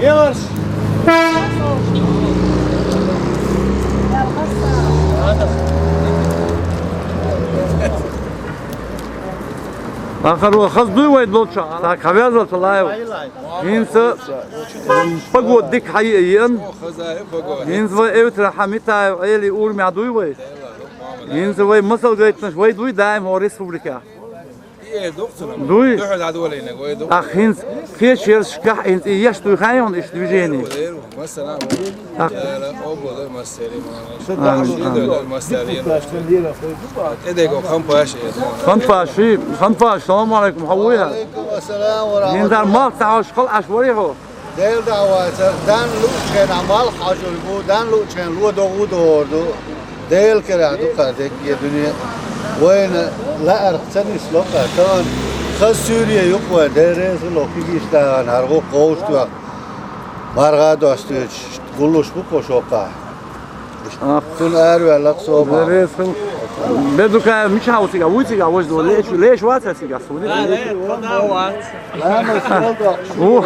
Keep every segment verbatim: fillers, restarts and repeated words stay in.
Ярш! Ахар ва хаз дуй вай долча. Так, хавязал талаев. ХӀинца погода дика хьаеана. ХӀинца вай эвтара хьамитаев Ӏели урмя дуй вай. ХӀинца вай масал гайтнаш вай дуй даим хӀо республика. Дуй? Ах, хӀинца кхечераш кахь хӀинца и еш дуй хай хьона иш движение. Ах. Амин, амин. Ханпаши, ханпаш, салам алейкум, хьо вуй хьа? Алейкум ассалам ва рахматуллах. Ниндар мал цахьош хал аш вари хьо? Дел даъваца, дан лучен амал хьажул бу, дан лучен ло догу дорду. Дел кера ду ка декке дуне. Вайна лаарх цанис лока, тан хаз Сирия юкъ вай, дерез ло кигиш таган, харгу къовш туак. Марга достуч, гулуш бу кошока. Ах. Тун арвеллакъ соба. Дерез хил. Бедука мича вусига, вусига, вож до, леш, леш ваца сига, суди. Ла, ла, куда вац? Ла, ма солда. О.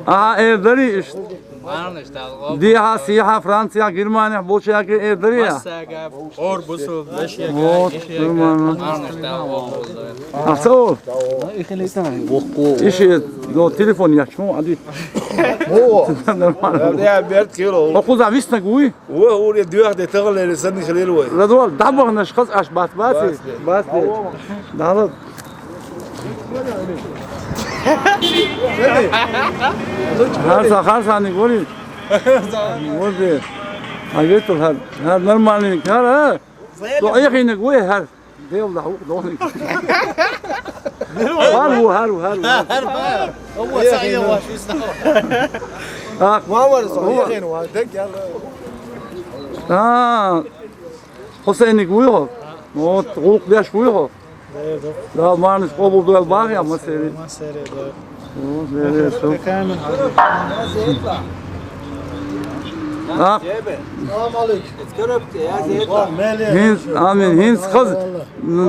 Ага, эрдари иш. Марнаш далгъо. Диха, сиха, Франция, Германия, болча яке эрдари я. Массага, ор бусул, леш яке, вот, иш яке. Нормально. Марнаш далгъо. Ацо. Иши, до телефон яч, ну, ади. О. Нормально. Я берт кило. Окуза виснаг уй. О, уре дюах де тагал ле сан хилел уй. Радуал, дабагнаш хаз аш бат бат. Бат. Бат. Дала. Харса, харса не говори. Вот. А где-то хар, хар нормальный хар, а? То я хинек уй хар. Дел да, ух, дохни. Хар у, хар у, хар у. Хар у. Ова сая ва шиста. А, мамар со, ова. Я хин ва, дек я. А, Хусейник вуй хо? Вот, гулк деш вуй хо? Да, марнис къобул дуэл бах я, масери. Масери, да. О, бере, со. Пеками. А? Салам алейкум. ХӀинц, амин, хӀинц хаз,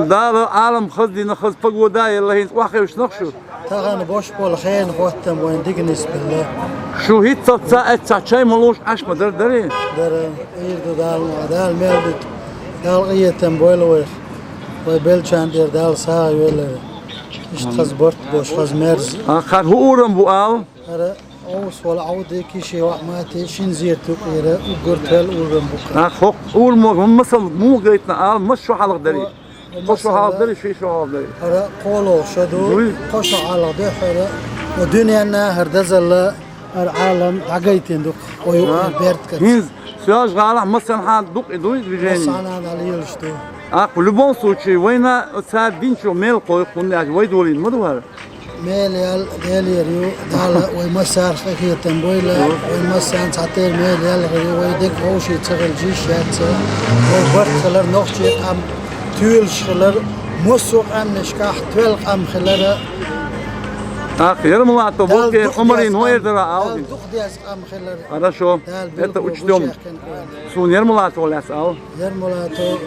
дала Ӏалам хаз дина хаз погода, елла хӀинц вахевш нахшу. Тахан бош бол хен хоттам вайн дигнис билла. Шу хӀиц ца, ца, ца чай малуш Ӏаш ма дар дари? Дара, ирда дал ма, дал мел бит. Дал иетам бойл вайх. Вай белчан дер дал сагъа юэлэр. Ишт хаз борт бош, хаз мерз. А хар хӀу урам бу ал? Ара, овс вала авде киши ва мати шин зир тукъира, угур тел урам бука. А хок урмо, масал му гайтна ал, мас шу халах дари. Хо шу халах дари, ши шу халах дари. Ара, коло шаду, дуй, хо шу халах де хара. Ва дуньяна хар дазалла, ар Ӏалам дагайтин дук. Ой, а, берт кац. Хинз, сяж галах масан хан дук и дуй движение. Масан хан алийлш ду. А, в любом случае, война цар динчо мел кой, хунне аж вай долин, ма дугар. Мел ял, дел ер ю, дала, вай масар хахетан бойла, вай масан цатер мел ял гъи, вай дек хоши цагал жиш яца, вай барт халар нохчи къам, тюлш халар, мусу къам нишках, твел къам халара. Ах, Ермулато, дал болке, дух Умарин дяс хойр къам, дара дал алгин. Дух дяс къам халара. Хорошо. Дал это билгу учтём. Гушехкен кой. Сун Ермулато ляс ал. Ермулато.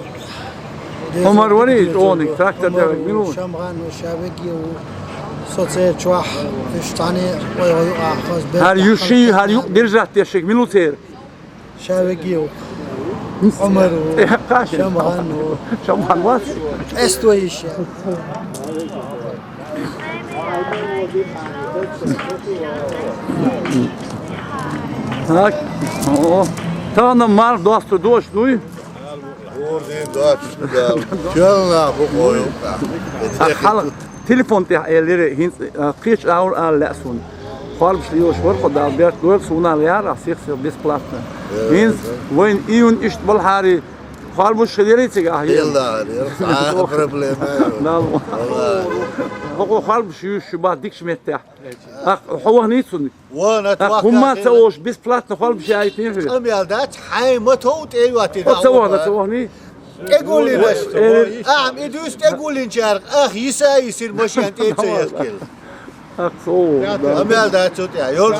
Умар вари, оник, трактор дяг, милу. Шамган, Шавегиев, соцер чуах, иштани, ой, ой, а, хаз бер. Хар юши, хар юк держать дешек, милу цер. Шавегиев. Умар. Э, кашин. Шамган. Шамган вас? Эсто ише. Так. О. Тана мар досту дош дуй. Орден дач, да. Чална, бу хойук. А халкъ телефон тӀехь элири, хӀинц, а, кхеча аур ала лаьа суна. Халбаш лелаш вара, хӀо дала берт дойла, суна яра, а сих-сих бесплатно. Э, хӀинц, э. Вайн июнь ишт балхьари, халбаш хилири цига, а, хӀе. Билла, а, проблема. Дала. Валлахи. ХӀо, хӀо халбаш юш шу ба дикш меттехь. А, хӀо вахни цунна. Вон, а, хӀумма ца ош, бесплатно халбаш яйтни хӀу. Къам ял дац, хьай ма тов тӀе вати. О, ца вахна, ца вахни. ТӀегуллинаш. Э. Ахьам, и дуьйс тӀегуллинчаьрга, ах, йиса йисир машен тӀе ца яхкел. Ах, со, да. Амял дац цу тӀе, йолш.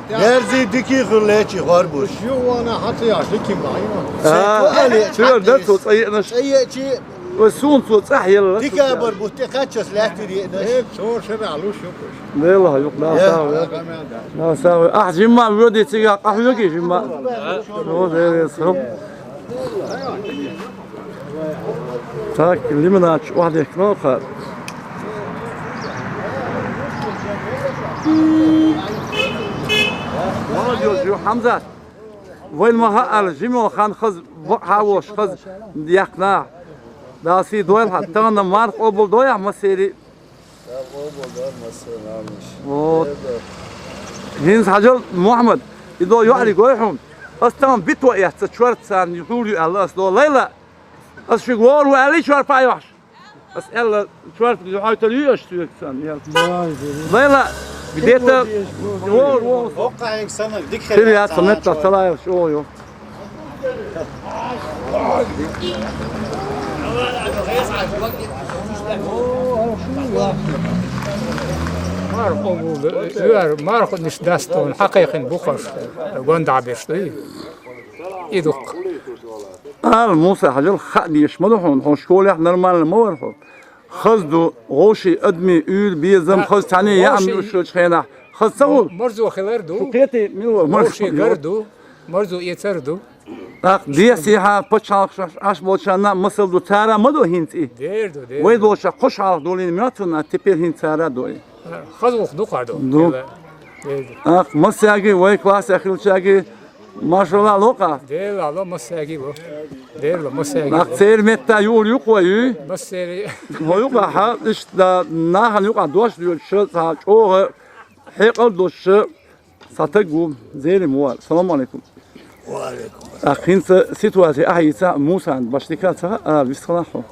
Мерзи дики хуьллечи хорбуш. Ю вана хьацаяш диким баъ, ю. А, се ку али, цуьр да цу цӀа еънаш. ЦӀа еъчи. Вай суна цо цӀахь елла. Дикабар бутте кхаччалц лаьттира еънаш. Э, цо шарахь луш ю кхуш. Лела, юкъ, да, Э. сагӀа, да. Да, сагӀа. Ахь жимма воьди цига, къахьоьги жимма. О, дерес, хо. Так, лимонад чу охьадехкина кхар. Молодёжь ю, Хьамзат. Вайн ма хаьара, жимма хан хаза, бакъ хьавош, хаза яьккхина. Дала сий дойла хьан, тахана марха къобал дой ахь массери. Дала къобал дойла массери, амин. Вот. ХӀинца хьажал, Мухьаммад, и до йоӀариг гой хьуна. Ас тахана бито эцна, чорта царна хьур ю аьлла, ас до лайла. Ас шуьга вогӀур ву аьллий чорпа йохьуш? Ас аьлла, чорта юхьайтал ю аш соьга царна, аьлла. Лайла, где-то вогӀур, вогӀур. Оккха хьинга санна, дика хир хир яц, яц, метта цхьа чорта. Талаев чӀогӀа ю. Марха къобал ду, марха ниш дац тхуна, хьакхайкхина бу хаш, гонда Ӏабеш дуй. И дукха. Ала, Муса, хьажал, хаа дезаш ма ду хьуна, хьо школехь нормально ма вара хьо. Хаза ду, вовший адамий уьйр, безам, хаза цхьаьний яам ду шучу хенахь. Хаза ца хуьлу? Марзо хилар ду. Шу кхетий, мила вара марзо? Вовший гар ду, марзо эцар ду. ТӀаккха дехьа-сехьа пачхьалкхаш Ӏаш болчарна масал ду, цара ма до хӀинца и. Дер ду, дер ду. Вай долчохь кхо шо хьалха долийна моьтту цунна, теперь хӀинца цара до и. Хаза вух ду кхар ду. Ду. Дер ду. ТӀаккха массаьрга, вай классехь хиллачаьрга, маршалла ло кхар. Дела ло, массаьрга ло. Дела ло, массаьрга ло. ТӀаккха церан метта юур ю кхо ю? Массери. Хьо юкъахь, иштта нахана юкъахь дош доьдуш, цхьа чӀогӀа хьекъал долуш, цхьа стаг ву, Зелим ву. Салам алейкум. Ва алейкум. ТӀаккха хӀинца ситуация ахьа йийца, Мусан башдика ца хаьа, а, вистхила хьо.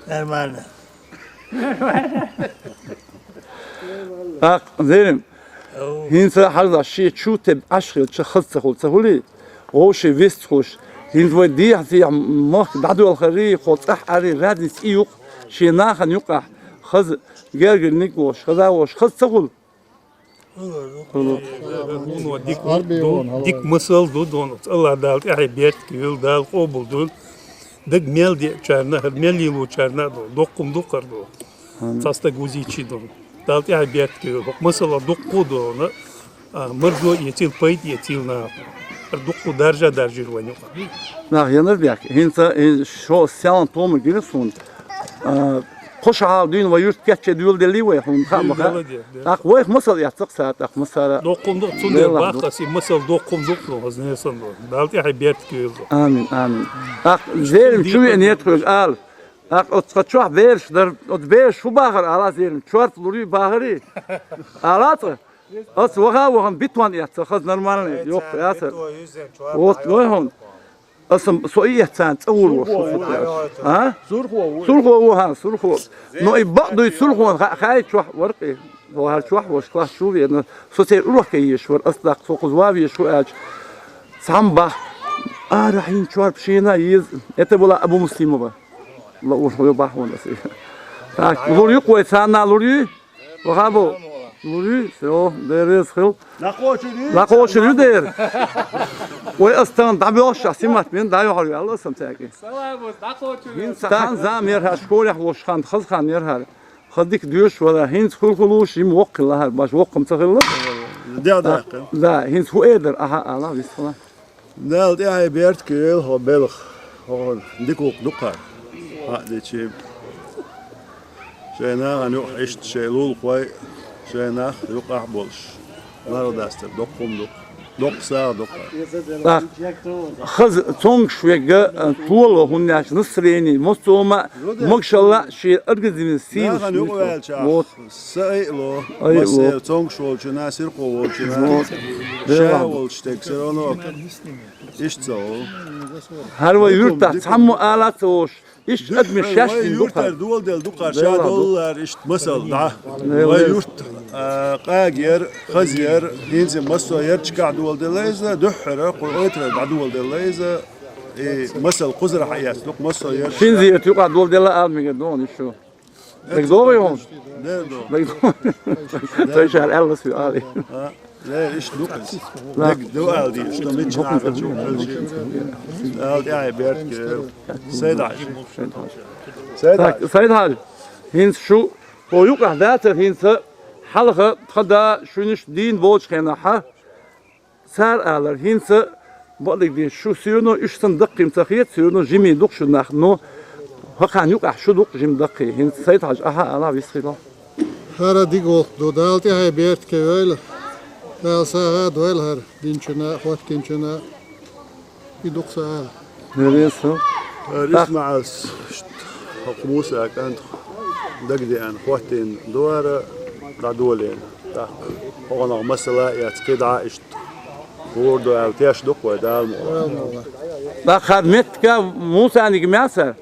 Нормально. ТӀаккха, Зелим, хӀинца хьажал, шен чу теб Ӏаш хилча, хаза ца хуьлу, ца хуьлий? Вовший вист хуш. ХӀинца вай дехьа-сехьа махка дӀадоьлхарий, хьо цӀахь арий, разница и юкъ, шен нахана юкъахь, хаза гергарниг волуш, хаза волуш, хаза ца хуьлу? Хьуна дика ду, дика масал ду, дон, Аллах Дала тӀаьхье беркате йойла, Дала къобал дойла. Дага мел деачарна, хӀара мел лелочарна а ду, доккхум дукхар ду. Цхьа стаг вузийчи ду. Дала тӀаьхье беркате йойла. ХӀокху масала дуккхо а ду, а, марзо эцийла, пайда эцийла наха. ХӀара дуккхо даржа а даржийра вайн юкъа. Нах янар бехк. ХӀинца, хӀин шо сел тома гира суна. А, кхо шо хьалха дуьйна вай юьрт кечъян доьладеллий вай, хьуна хаьа ма хаьа. ТӀаккха вайх масал эццахь цара, тӀаккха массара. Доккхум дукха, цундела баккха ас и масал доккхум дукха ду, хаза несан ду. Дала тӀаьхье беркате йойла. Амин, амин. ТӀаккха Зелим чу веана хьоьга ала. ТӀаккха оцу цхьа чохь бераш дара, оцу бераш хӀун бахара ала Зелим? Чорта лур ю бахарий? Ала цкъа? Ас ваха а вахана битон эцна, хаза нормальный, йоккха яцара. Вот, лой хьуна. Аса со и эцна цӀа вур ву, шу фу тӀе аьлча. А? Сурхо ву. Сурхо ву, хьан, сурхо. Но и бакъ дуй сурхо, ха-, хай чохь вара кхи. Вахар чохь ваша класс чу вена. Со церан урок ка езаш вара, ас даккха со кхуза ван везаш ву аьлча. Цхьамма бах. Ара хьин чорпа шена еза. Это была Абу Муслимова. Ла ур хьо бах вон аса. Так, лур ю кхой, царна лур ю? Вахабо, лури, всё, деррес хил. Накъочур ю? Накъочур ю дер. Ой, ас тан дӀабоьлхуш, а симат мен дӀайохьур ю, аьлла сан цаьрга. Салам, дӀакъочур ю. Ин сан зам ярхьа школехь волуш хан, хаза хан ярхьа. Хаза дика доьшуш вара, хӀинца хуьлу-хуьлуш, жима воккха хилла хьара, баш воккха ма ца хилла. Да, да. Да, хӀинца хӀу эдар, аха, ала, вистхила. Дала тӀаьхье беркате йойла хьо белха, хьо дика гӀуллакх ду кхар. Хьаъ дечи. Шайн нахана юкъахь иштта шайн лулахой, шайн нах юкъахь болуш. Марха дастар доккхум ду. Доккха сагӀа ду кхар. ТӀаккха хаза цомгуш вегга, а, тола хӀунда аьлча настроение, моццома, могашалла, шен организман сийлаш. Нахана юкъа ваьлча. Вот. Са айъало, айъало. Массер цомгуш волчуьнга, сирхо волчуьнга. Вот. Ша волчу стегга, всё равно. Иштта ца волу. ХӀара вай юьртахь цхьаммо ала ца волуш, иштта адамаш шаьш дина ду кхар. Юьртара доладелла ду кхар, ша доллар, иштта масал, да. Вай юьрт, а, къагера, хазера, хӀинца массо а ярчикахь доладелла иза, дуьххьара, кху ойтара дӀадоладелла иза, и масал кхузара хьаэцна ду, массо а ярчикахь. Шин зерат юкъахь доладелла ала мегар ду хьуна иштта. ДагадогӀий хьуна? ДагадогӀу. ДагадогӀу. Тайшара аьлла ас ву али. А. Ле, иштта ду-кх иза. Дага ду ала дийша, что мича нахаца чу хьуьлча. Дала тӀаьхье беркате йойла. Сайд-Хьажа. Сайд-Хьажа. Так, Сайд-Хьажа, хӀинца шу хьо юкъахь дацара, хӀинца хьалха тхан да шуьнаш дийна болчу хенахь, цара алара, хӀинца бакъдерг дийша, шу сино уьш санна даккхийна ца хета, сино жимий ду-кх шун нах, но хӀокхарна юкъахь шу ду-кх жима даккхий. ХӀинца Сайд-Хьажа, ахьа а алахь, вист хилла. ХӀара дика гӀуллакх ду, Дала тӀаьхье беркате йойла. Дала сагӀа а дойла хӀара динчунна а, хӀоттийначунна а. И ду-кх сан ала. Реза. ХӀара ИсмаӀалс, хӀокху Муса кӀант дагадеана, хӀоттийна ду хӀара, дӀадолийна. ТӀаккха хӀокхунах масала а эцна, кхидӀа а иштта хӀора ду аьлла тешна ду-кх вай, Дала мукъ лахь. ТӀаккха хӀара меттиг Мусаниг ма яцара?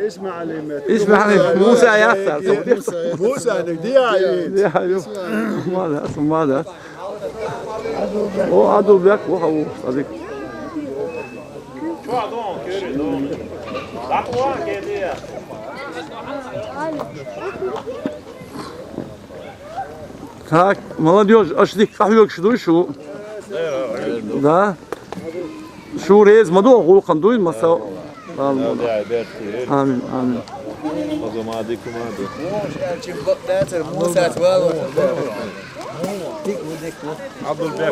ИсмаӀалан меттиг. ИсмаӀалан, Муса яцара. Мусаниг, диа ю. Диа ю. Молодец, молодец. О, Ӏабдулбек, о, хьо ву, садик. Так, молодёжь, аша дика къахьоьгуш дуй шу? Да. Шу реза ма ду, гӀуллакхан дуй, масал. Амин, амин. Ӏабдулбек.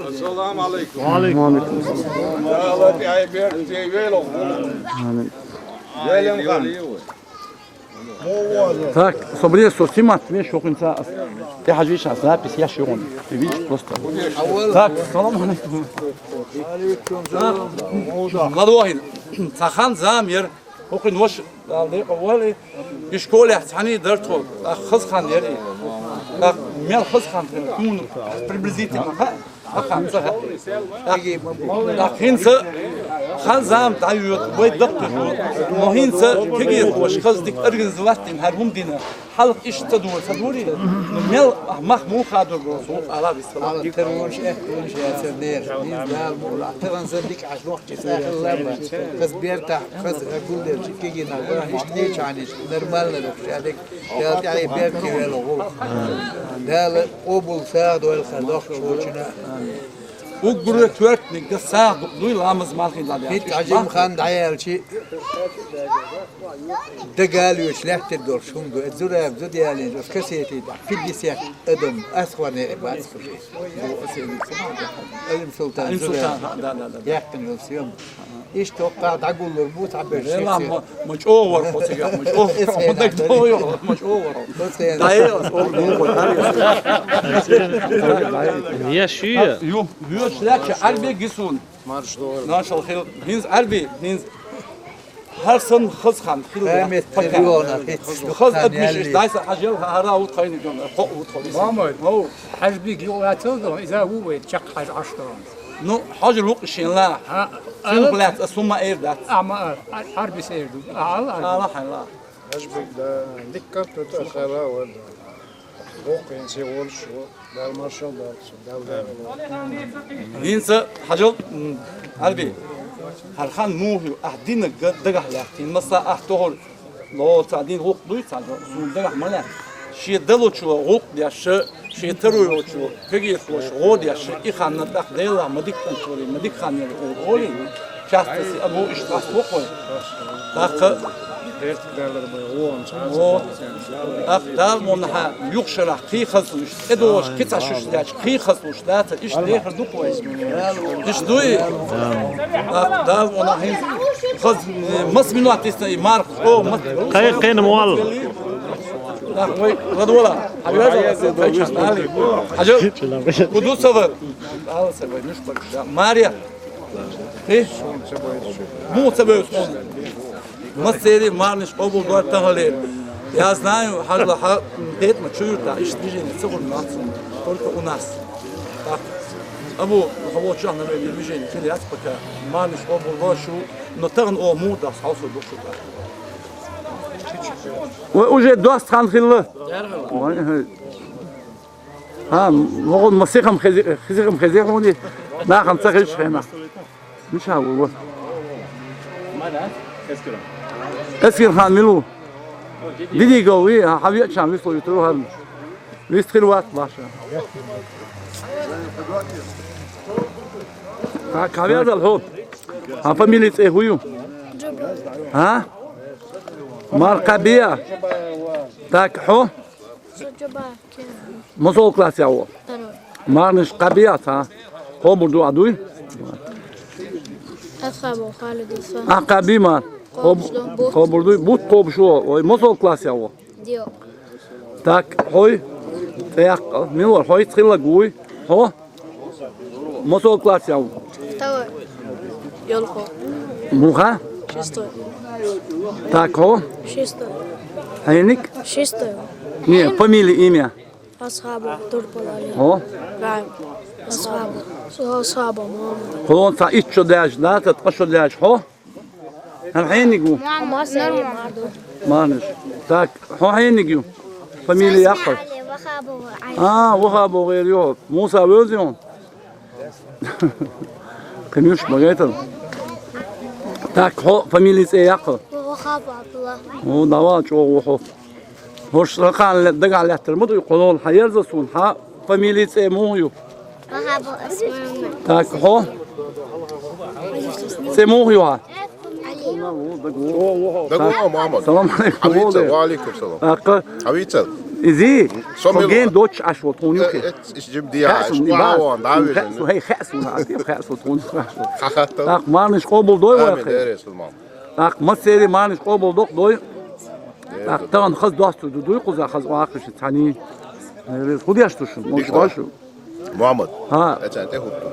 السلام عليكم. وعليكم السلام. Так, собере со снимать, видишь, хӀокхуьнца ас. ТӀе хьажийша, запись еш ю хьуна. Ты видишь просто. Так, салам алейкум. Ладогьин. Цхьа хан-зама яра, хӀокхуьнан ваша, Дала декъала войла, и школехь цхьаьний дара тхо. ТӀаккха хаза хан яра и. ТӀаккха мел хаза хан хилла, хьуна приблизительно хаьа? Ахьа ца хаьа. ТӀаккха хӀинца хан-зама дӀайоьду, вай даккхийхо. Но хӀинца кегийрхоша хаза дика организовать дина хӀара хӀума дина. Хьалха иштта ца дора, ца дорий? Ну, мел мах муха хадор бо, со ала вист хилла. Хьалха тарвонаш, эхь, тарвонаш яцара дера. Дийна Дала мукъ лахь, тахана сан дика Ӏаш нохчий цӀа хилла ма. Хаза бертахь, хаза гулделча, кегий нах бара, иштта кхечахьанаш, нормально дохуш, шадерг. Дала тӀаьхье беркате йойла гӀуллакх. Дала къобал сагӀа дойла хӀара доккхачу волчунна. Уггар а коьртаниг дан сагӀа дукха дуй, ламаз малхийна дӀадаьлча. ХӀинца Ӏа жима хан дӀаяьлча, дага а лоьцуш лаьттар долуш хӀума ду. Эцу зудаба зуда ялийна, оцу кассетий тӀехь пятьдесят адам, асхор некъий бац хӀуша. Алим Султан, Алим Султан, зудаба, да, да, да, да, яьккхина йолу съёмка. Иштта хӀокхахь дӀагуллур бу цхьаберш. Вела, ма, ма чӀогӀа вара хьо цигахь, ма чӀогӀа вара хьо, ма чӀогӀа вара хьо. ДӀаэла, оха духу, дӀаэла. Я шиъ. Ю, вуьйцуш лаьтташ Ӏарби гисуна. Марш догӀур. Нашал хила, хӀинца Ӏарби, хӀинца. ХӀара санна хаза хан хила. Хаза а бишиш, дайса хьажал, хӀара а ву тхайниг, кхоъ ву тхо. Мамай. Хьажбиг юкъ лацал ду, иза ву вай, чекх хьажа Ӏаш ду. Ну, хьажа лукъ шен ла. Хьа, цунах лаьцна ас хӀумма эр дац. А, ма, а, а, Ӏарбис эр ду. А, ала, ала. Ала хьайла. Хьажбиг да, дикка ту та хала вар да. Боккхин се волуш ву, Дала маршалла дала цу, Дала дала. ХӀинца хьажал, м, Ӏарби. ХӀара хан муха ю, ахь динарг дагахь лаьттина, масса ахь тохур. Ло, цхьа дин гӀуллакх дуй, цхьа суна дагахь ма лаьа. Шен далучо гӀуллакх деш, шен таро йолчо кегийрхоша гӀо деш, и ханна тӀаккха Делан ма дика кӀант валий, ма дика хан яра олий, олий. Часто си абу иштта хьаста вокхой. ТӀаккха, о, тӀаккха Дала монахьа юха шарахь кхин хазлуш, тӀедогӀуш кхин цхьа шуьш даьлча, кхин хазлуш дацар, иштта дехар ду-кх вай. Иштта дуй? ТӀаккха Дала монахьа хӀинца хаза, э, мас минот дисна и марха. Кхайкхина молла. Нах вай, ладвала. Хьажа, куду савар? Мария. Ты? Муха ца бевза? Массери марниш къобал дор тахале. Я знаю, хьажла хьа, хетма чуюрта, иш движение ца гур нацу. Только у нас. Так. Абу, хьо волччахь, наверное, движение хила яц пока. Марниш къобал ду шун, но тахан о мух дац, хьовсур ду шуьга. Вай уже доста хан хилла. Вай, хӀай. ХӀа, вогӀун ма сихам хези-, сихам хези хьуни, нахана ца хилча хьена. Мича ву? Эскерхан мила ву? Дидига вий, хьа, хьа веача висло ю туру хьарна. Вист хир вац баша. Так, хьавязал хьо. Хьа фамилия цӀе хӀу ю? ХӀа? Маркъабия. Так, хьо? Масол класс я ву? Второй. Марниш къабия ца? Хобур ду а дуй? Асхабов Халид Ислам. А къаби мар? Хоб-, хобур дуй? Бут хобуш ву. Ой, масол класс я ву? Дио. Так, хьой? ТӀех, милор, хьой цхилла гуй? Хьо? Масол класс я ву? Второй. Ёлхо. Муха? Шестой. Так, хьо? Шестой. Хьеник? Шестой. Не, фамилия, имя. Асхабов Турпал Али. Хьо? Райм. Асхабов. Асхабов Мухаммад. Хьо ца итт шо даьш, да, ца ткъа шо даьш, хьо? ХӀан хьениг ву? Мамас Али Марду. Марниш. Так, хьо хьениг ю? Фамилия яккха. Али, Вахабов Али. А, Вахабов гӀер ю. Муса вевзи хьуна? Кхин муьш ма гайтал. Так, хьо фамилия цӀе яккха. Вахабов Абдулла. О, давай, чӀогӀа ву хьо. ХӀорш ракхана ле-, дагахь лаьттар ма ду, кхо лола хьаерза суна, хьа фамилия цӀе муха ю? Вахабов Осман. Так, хьо? ЦӀе муха ю хьа? Али. Даго, Мухаммад. Салам алейкум, Хьавица, Володя. Ва алейкум салам. Аккха. Хьавица. Изи? Со мила ген ван? Доч аш вот, хьуна юхе. Э, э, ис жим дия, Хасун, иш ва ван, да, вижен. Хасун, хей, Хасун, а ти Хасун, хьуна Хасун. Хахатта. Так, марниш къобал дой вай. Амин, хей. Эре, Сулман. Так, ма сери марниш къобал докъ дой. Так, таган хаз достур ду дуй кхуза хаз вакхиш цани. Э, худеш тушун, мож Бишма. Вашу. Мухаммад. ХӀа. Эцан тӀе хӀутту.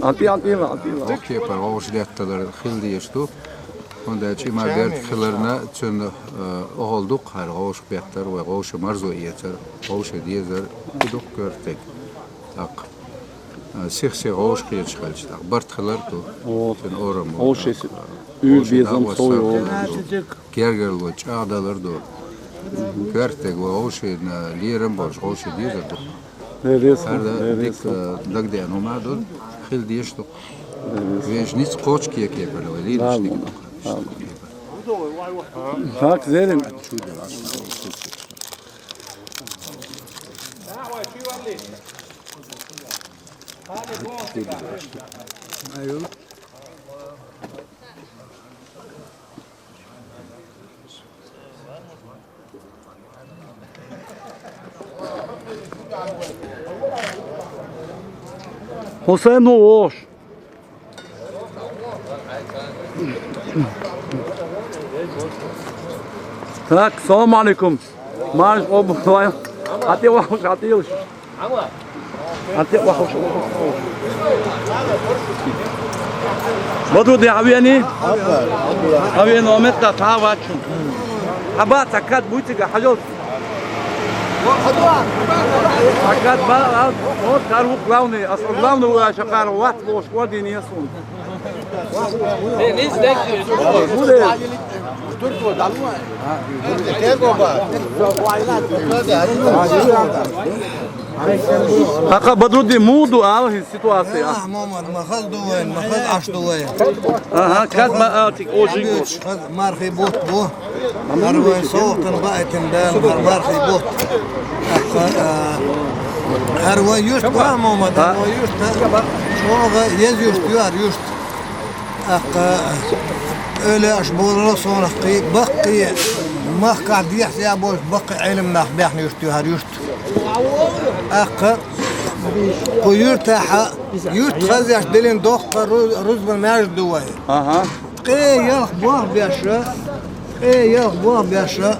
Атила, атила, атила. Окей, пар, вовш детталар хил деш ду. ХӀунда аьлча ма берд хиларна, цунна, э, охьол дукха хӀара гӀовшах беттар, вай гӀовша марзо эцар, гӀовша дезар, и дукха коьртаг. ТӀаккха, э, сих-сих гӀовша кхеташ хилча, тӀаккха барт хилар ду. Вот. Цун орам бу, гӀовша тӀаккха, уьйр гӀовша безам дагӀа сой сар йол. Гергарло чӀагӀдалар ду. Коьртаг вай гӀовшина лерам болаш, гӀовша дезар ду. Лерес, хӀара лерес. Дика, э, дагадеана хӀума ду, хил деш ду. Вешница кхочу кекепара вай лийначу дика ду. Так, зерин. Хьусайн ву вогӀуш. Так, салам алейкум. Марш, къобал вай. Хьан тӀе вахуш, хьан тӀе йилаш. Хьан тӀе вахуш. Баду де хьавени? Хьавени, Омет да, та вачун. Хьаба, цхьа кад буй цига, хьажал. Цхьа кад ба, а, вот, кар ву главный, ас главный ву аша кар ват, лош, кор дин ясун. Гуле. Ака Бадруди муду ал хи ситуация. Ах, Мамад, ма хаз ду вайн, ма хаз аш ду вайн. Ага, кад ма алтик о жингош. Хаз мархи бот бу. Хар вайн солтан ба этим дан, хар мархи бот. Аха, а, хар вайн юрт ба, Мамад, хар вайн юрт. Чога ез юрт, юар юрт. Аха, өлеш болро сонах кхи, баккхи, махка дехс я болш, баккхи Ӏилм нах бяхна юрт, юхар юрт. Аха, кху юртаха, юрт хазеш дилин доккха ру-, рузбан маьжд ду вай. Ага. Ткъе ялх бох беша, ткъе ялх бох беша,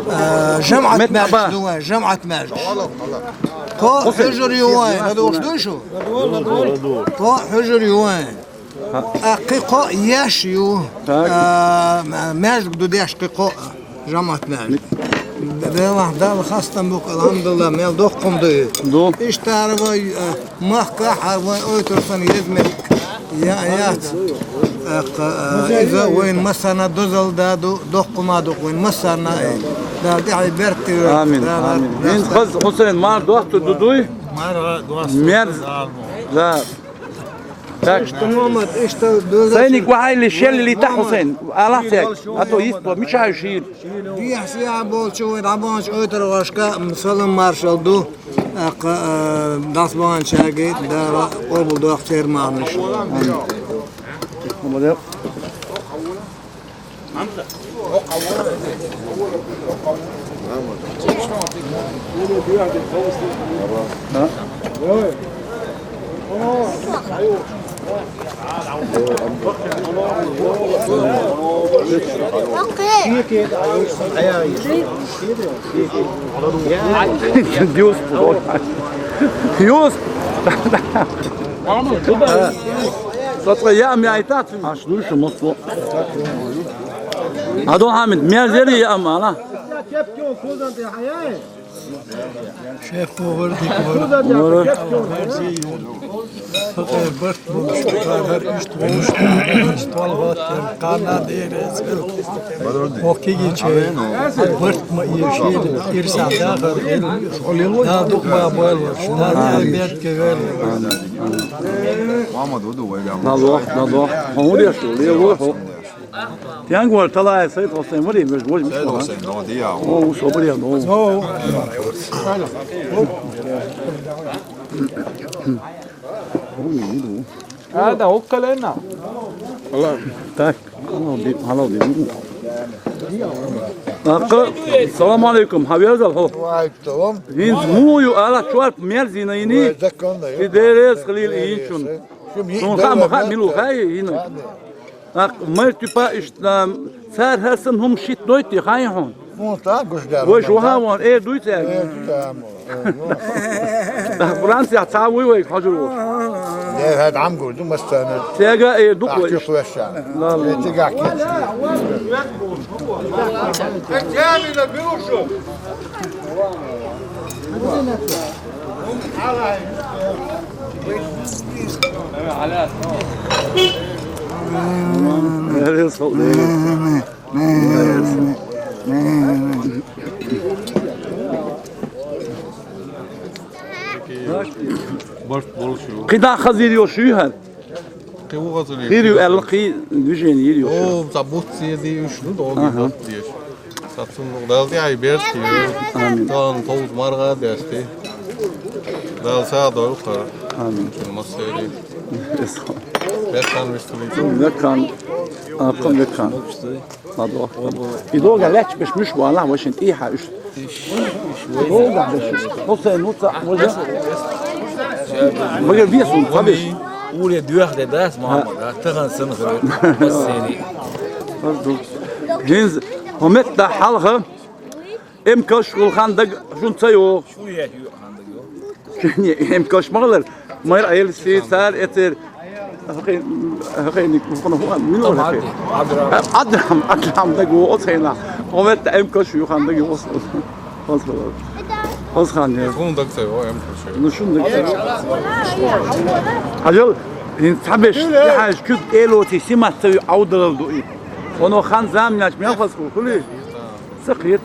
а, жамаат маьжд ду вай, жамаат маьжд. Кхо хьужур ю вай, надуш ду шу? Кхо хьужур ю вай. А, кхи кхо еш ю. Так. А, м-, маьждиг ду деш кхи кхо. ЖамаӀат мел. Делахь Далла хастам бу, алхьамдулиллахӀ, мел доккхум ду и. Ду. Иштта вай, э, махкахь, вай ойтур сан езмет. Я, яц. Э, иза вайн массарна дозалла да ду, доккхума ду вайн массарна, э, Дала тӀаьхье беркате. Амин, Дала амин. Дала ХӀинца хаза Хьусайн мар дотту ду дуй? Мар дотту. Мерз. Да. Так. Иштта, Мухьаммад, иштта доза. Сайниг вахьайли шелли лита Хьусайн. Аллах тек. А то йист бо, мича ю шийр. Дехьа сехьа болчу вайн дӀабаханчу ойтаргӀашка салам маршалла ду. Аккха, э, дӀасабаханчаьрга Дала къобал доху церан марханаш. Юс. Юс. Соцу яа мяйта цу. Аш душу муслу. Адо Хьамид, мя зери яа мала. Шеф повар, дик вар. Вар. Хакер барт болуш, хар ишт болуш, ишт вал хатер, кана дерез. Охкиги че. Барт ма ешил, ирса да хар. Да дух ба бойлуш, да берт кевел. Мама дуду вайга. Налох, налох. Хо деш, лево, хо. Тянгуар талай сайт Хусейн вари, меж вож миш. Хусейн, но, диа. О, усо бари, но. А, да, оккалена. Так, хало ди, хало ди. Акъа, салам алейкум, хавязал хо. Ва алейкум салам. Хинз муу ю ала чуар мерзина ини. Ва, законно, ю. Ти дерес хлил инчун. Шум Сун ха, ма ха, милу ха, ина. Ах, мэр типа ишта, цар хасан хум шит дойти, хай хун. Хун та гуш да. Вой, шу ха вон, э, дуй цар. Э, да, мо. Да, Франция ца вой, вой, хажур вой. Э, хад ам гур, ду мастана. Тега, э, ду кой. Ах, чух веша. Ла, ла. Э, тега кин. Барт болуш ю. КхидӀа хазир йолуш ю хӀара? Кхин ву хазир. Хир ю аьлла, кхин движение йир йолуш ю. О, ца бутт зе дийш ду, доги Аха. Бутт деш. Ца цунну Дала тӀаьхье беркате. Амин. Тан товз маргӀа деш те. Дала са дойла хара. Амин. Чун массери. Эс хо. Бекхан вистули. Бекхан. Акъам бекхан. Ма дохка. И дога лаьчча беш муьш вала, вашин тӀехьа уьш. Дога беш. Хусайн, ну ца, вожа. Мага весун, ца беш. Уле дуьхьа де дас, мама, да, тахан сан хара. Бассери. ХӀинз, хӀумет да хьалха, эм каш гулхан даг шун ца йо. Шу я ю хан даг йо. Не, эм каш ма хилар. Майра Ӏелси, цара эцер, хӀокхин, хӀокхин, хӀокхин, хӀокхин, мила Там хӀокхин. Адрам. Адрам, Адрам даг ву оцхена. Ховет эм каш ю хан даг ву оц-, оц-, оцхан, я. Хун даг ца ву эм каш. Ну, шун даг ца ву. Ажал, ин цабеш, яхаш, куд элоти симат ца ву авдалал ду и. Оно хан замняч мел хас ку, хули? Сакхит.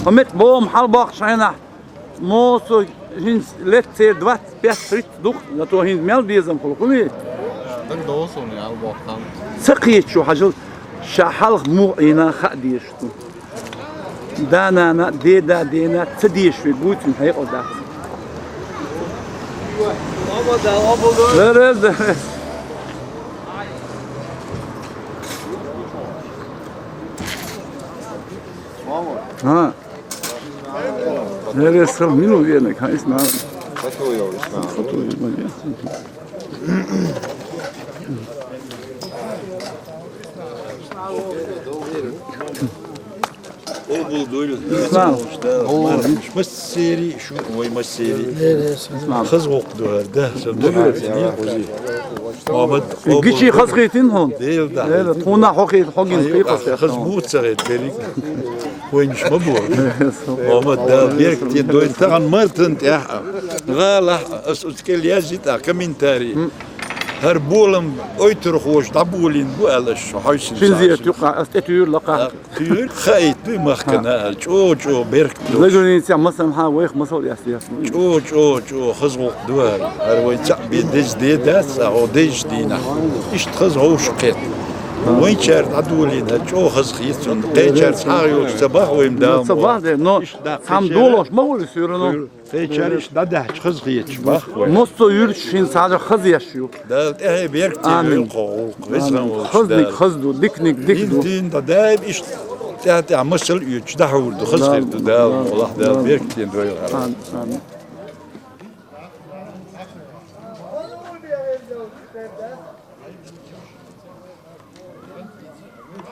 Хомет бом хал бах шайна. Мосо хинс лет цер двадцать пять тридцать дух, зато хинс мел безам хул, хули? Так досуни албохтан. Ца кхечу хьажал, ша хьалх мух Ӏийна хаа деш ду. Да-нана, деда-дена ца деш ве гуйтин хьекъал дац. Дерез, дерез. Ха. Нерес хал мину вена, ха, исма. Хату йо, исма. Хату йо, исма. О, бул дуйла. Ислам. О, массери, шу, ой, массери. Нерес. Хыз вокъ дуар, да, сон дуар. Мугар. Мухаммад, о, Гичи бул хаз хитин хон. Дел да. Дел, туна хохи, хогин хи хос. Хыз муцаре, берик. Вайнаш ма бу. Хьамзат, Дала беркате дойла тахан мартан тӀехь а. ГӀалахь а, ас оцу кӀел язйийтахь комментарий. ХӀара болам ойтархоша дӀаболийна бу аьлла ас шуна хьовсийна. Шин зерат юкъахь ас тӀетуьйра лакхахь. Туьйра хаийта дуй махкана, чӀо-чӀо беркате долуш. Заграницехь масалхьа вайх масал эцна. ЧӀо-чӀо-чӀо хаза гӀуллакх ду хӀара. ХӀара вайн цхьаъ бен деза де дац, а хьо дезачу дийнахь. Иштта хаза вовшах кхетта. Вайнчара дӀадолийна, чӀогӀа хаза хета цунна. Кхечара цхьа а йолуш ца боху вайна Дала. Ца боху, но цхьамма долош ма волу суьйра, но. Кхечара иштта дӀадаьхьча хаза хеташ боху вай. Массо а юьрташ шина цхьаьна хаза еш ю. Дала тӀаьхье беркате дойла кху гӀуллакх, веза волчу Дала. Хазаниг хаза ду, диканиг дика ду. Дин, дин, да, даим иштта тӀаьхьа-тӀаьхьа масал оьцуш дӀахьур ду, хаза хир ду Дала. Аллахь Дала беркате дойла хӀара. Амин, амин.